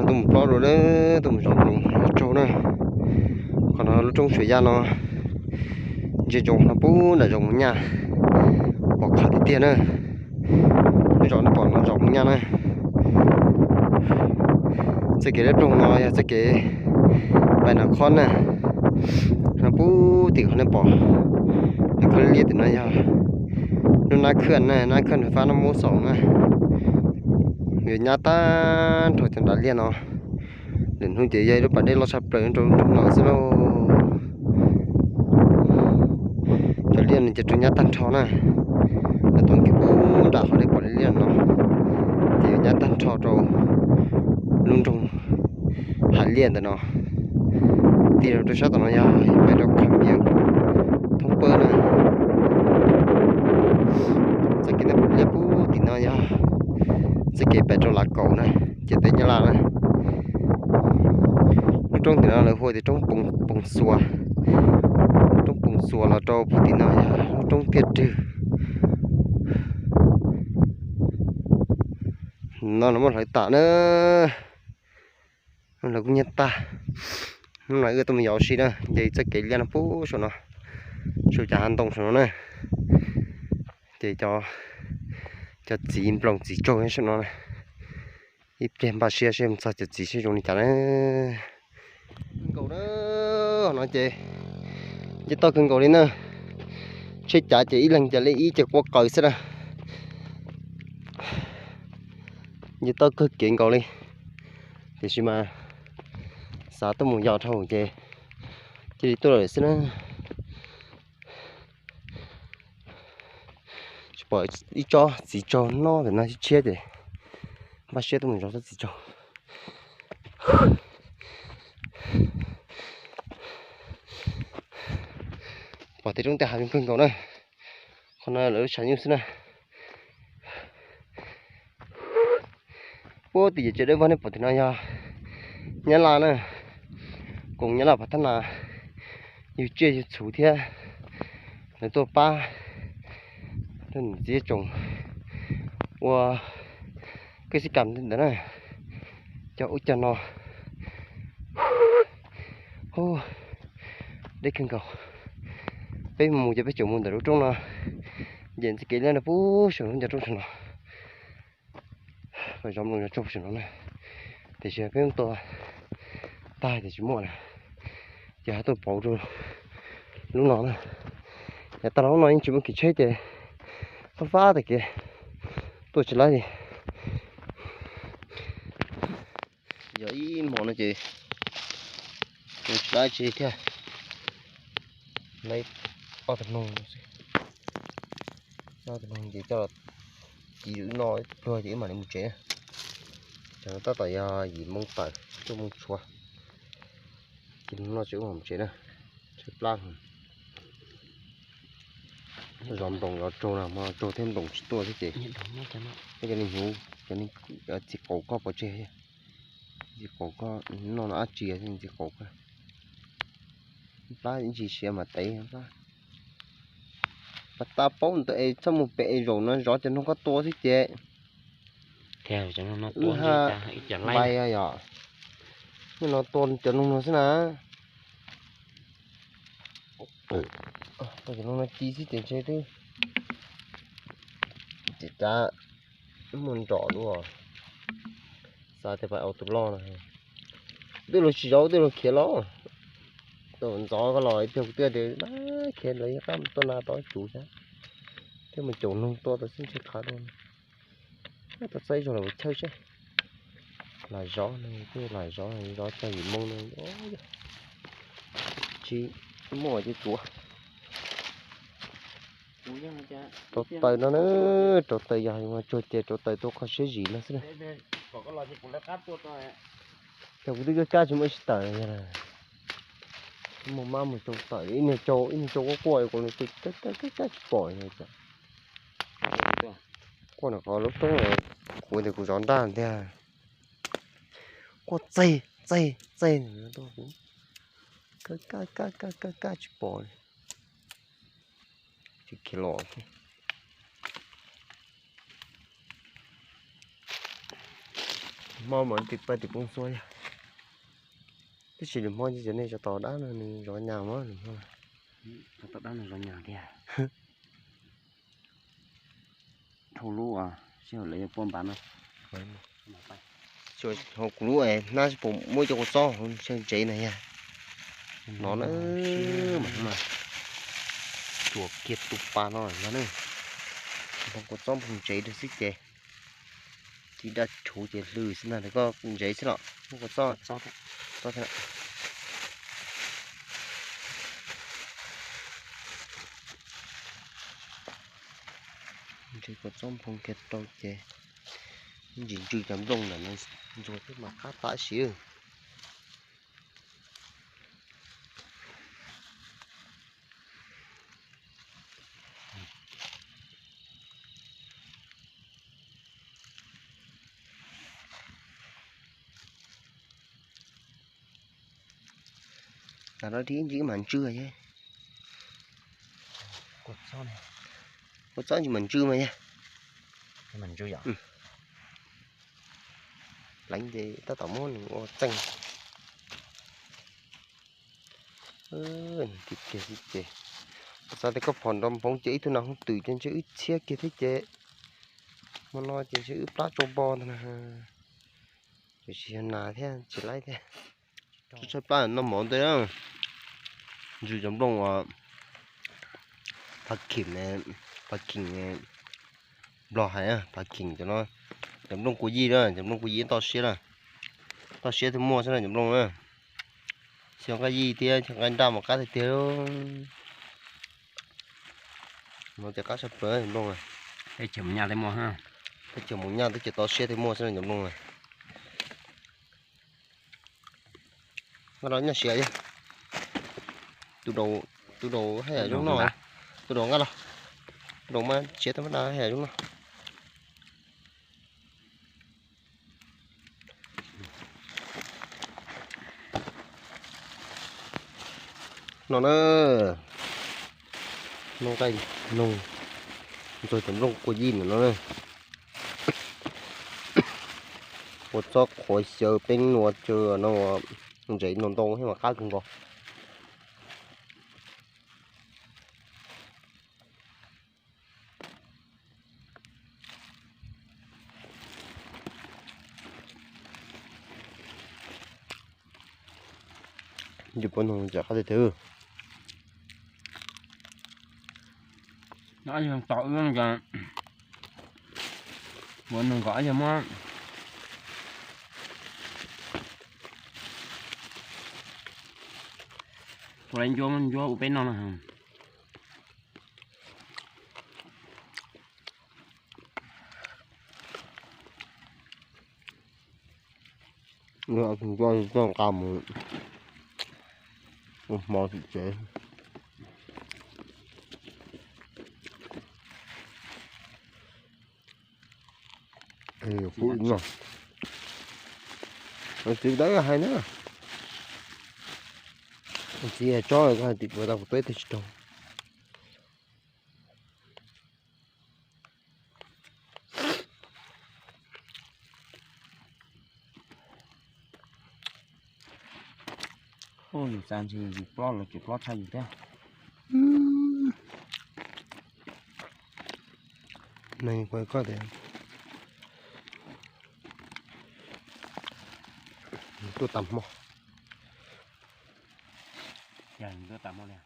Tuaj mus plob dua na, tuaj mus zov nploos zov tsaug na. Qhov no lub roob Suav Yaj no ntsia ntsoov no puag nram Zoov Mus Nyaj, pom qhov tiag tiag na. Lub zos nej pom no Zoov Mus Nyaj na. Txoj kev liab ploog no yog txoj kev pais Nas Khob na. No puag tim qhov nej pom, lub khob liab tim no yog lub Nab Khaj na, Nab Khaj Fab Nab Mub Xoom na. Yuav nyab tag nrho cov nram liaj no. Lwm hnub ces yog ib lub pas dej loj tshaj plaws rau lub nroog no xwb lauj. Cov liaj no ces raug nyab tag nrho na. Lawv tuaj nqis puag nram qhov nej pom liaj no, ces yuav nyab tag nrho rau lub nroog Hav Liaj ntawm no. Tig rau sab tom no yog pais rau Kham Yees thoob pawg na. Txoj kev nej pom liab puag tim no yog txoj kev pais rau Lav Kaum na, ciam teb Nyab Laj na. Lub roob tim no lawv hu tias roob Poos Xuas. Roob Poos Xuas los rau puag tim no yog lub roob Tiaj Rwg. No lawv muab hlawv tas na. Lawv kuj nyiag tag. Hnub no wb tuaj mus yos ua si na, ces txoj kev liaj no puag saum no, saum cov hav ntoo saum no na. Ces cov txiv nploos txiv tsaug saum no na. Ib pliag npaj siab seb mus txog cov txiv seb zoo li cas na. Nkaus na, no ces nce toj kawg nkaus li na. Tsheb cav ces ib leeg cav li ib ce quaj qaws xwb na. Nce toj kawg kev nkaus li, tiam sis mas xav tuaj mus yos dhau ces cia li tuaj lawm xwb na. Tsis pom ib tsob txiv tsaug no ntawm no tshiab ces npaj siab tuaj mus zov tsob txiv tsaug. Pom tej roob tej hav zoo kawg nkaus na. Qhov no lawv lub tshav nyuj xwb na. Puag tim ces tsev dawb vog nej pom tim no yog Nyab Laj na, koom Nyab Laj pov thab nas, yug tsiaj yug txhu thiab. Lawv tuaj pab txiv tsoom ua kej xib kam ntawd na, cog ub cog no. Hu, deb kawg nkaus. Peb mus ces peb tseem mus ntawm lub roob no, nce txoj kev liab no puag saum lub ncov roob saum no. Zov nploos zov tsaug saum no na, tiam sis peb mus tua tag ces tsis muaj lawm, ces ho tuaj pauv rau lub no na. Yav tag los lub no yeej tsis muaj kev tsheb ces fab fab tag kev, tuaj tsis laib li. Yog ib hmo no ces tsis laib tsi thiab. Laib ob tug noog xwb, ob tug noog ces coj los ci wb noj ib pluag ces wb mam li mus tsev. Ces no tab tom yog yim moo tawm cuaj moo tshua, ces no ces wb mam mus tsev na. Tshaib plab. Zov nploos zov tsaug no, zov tsaug thiab nploos tsis tuaj thiab ces, cov niag hnyuv, cov txiv qaum koj pov tseg, txiv qaum koj noj no ab tsi thiab txiv qaum koj. Plab ib ntsis siav mas tev plab. Pas tas paub ntawd es txhob mus pem es zaum no zov cov noog koj tua xwb ces. Wb ha bai yom. Hnub no tua cov noog no xwb na. Tua cov noog no ci xwb ces ntshe twb tsis kav muaj nrom dua. Xav tias pais ua tus loj no, twb luag tsis zov twb luag khiav los. Tus ntxov koj los ib pliag kuv twb tias khiav los yeej qab tuaj na tau cuv thiab. Thiab mus caum noog tua tau xwb ntshe qhav dua. Tau txaib zog los ua chawj seb. Lam zov no, twb lam zov, zov tag yim moo no. Tsis muaj ces tuav. Rauv taws no na, rauv taws yog tsuag ces rauv taws tuaj kho siab zim no xwb na. Yog kuv twb kab kab tsis muaj ib tsis tawm. Mus mab mus rau tawm ib niag tsau, ib niag tsau quaj quaj kuv, kab kab tsis pom. Quaj nram qhov lub roob, kuv tias kuv zov nraj tiag. Quaj txaig txaig txaig, kab kab kab kab kab kab tsis pom li. Tsis khiav los thiab. Hmo mas tim paj tim poob xwb yog. Tab sis lwm hmo ces nej tso tau dab no nws zov nyas mas lwm hmo. Tau dab no zov nyas tiag. Dhau lub sij hawm lawv yuav puab npav no. Ho kuv lub hnab puas muab cov kua txob ntsev na yog. No na, mas tsuas kiag tus pas no no na. Nphoo kua txob nphoo ntsev rau xwb ces, ci daj rhuv ces hlw xwb ntag, koj ntsev xwb los muab kua txob, txob thiab. Ntsev kua txob nphoo kiag rau ces ntsis ntsws cov nplooj ntawm no ntxuag thiab mas qab tas siv. Tam no dib ntsis mas ntsws thiab. Kua txob ntsis mas ntsws mas yog. Pleev ces tab tom muab nws ua txeej. Tim kiag xwb ces, xav tias koj phom nrov nphoov ces ib tug nas hooj twm ces ntshe wb txhiab kiag thiab ces, hmo no ces ntshe wb plab tsau npo ntag na. Tiam sis yog nas thiab tsis laib thiab. Tshaib plab noj mov ntej na. Ntsws cov nplooj uas phav khim, phav khim, nplog hais phav khim cov no, cov nplooj kua yij na, cov nplooj kua yij toj siab na, toj siab thiaj muaj xwb na cov nplooj na. Xyov nqaij yij thiab nqaij nraj mas qab tiag tiag. No ces qab sab plaws cov nplooj. Teb chaws mus nyaj teb chaws mus nyaj teb chaws toj siab thiaj muaj xwb na cov nplooj na. Nqa los nyaj siav, tus daus haj yam zoo no, tus daus nqa los, tus daus mas siav tau mas da haj yam zoo no. No na, noj nqaij noog, ntxuag cov nplooj kua yij ntawm no na. Kua txob qhuav xyaw peeb nua tsw no, ntsev ntau ntau thiab mas qab kawg nkaus. Yus puab noog tsam qab tiag tiag. Tom wb, puab noog kom yog muab ua lawv ncuab, muab ncuab ua peb noj no. Nqa mus ua hmo tim tsev. Kuv no, txiv dawb hais na, txiv tsob ko hais tias kuv tau kuv tuav tag tsis raug. Ub, yus xav ntshe yus plob los tseem plob tshaj yus thiab. Neeg kuv koj tias tuaj tas hmo, tuaj tas hmo li.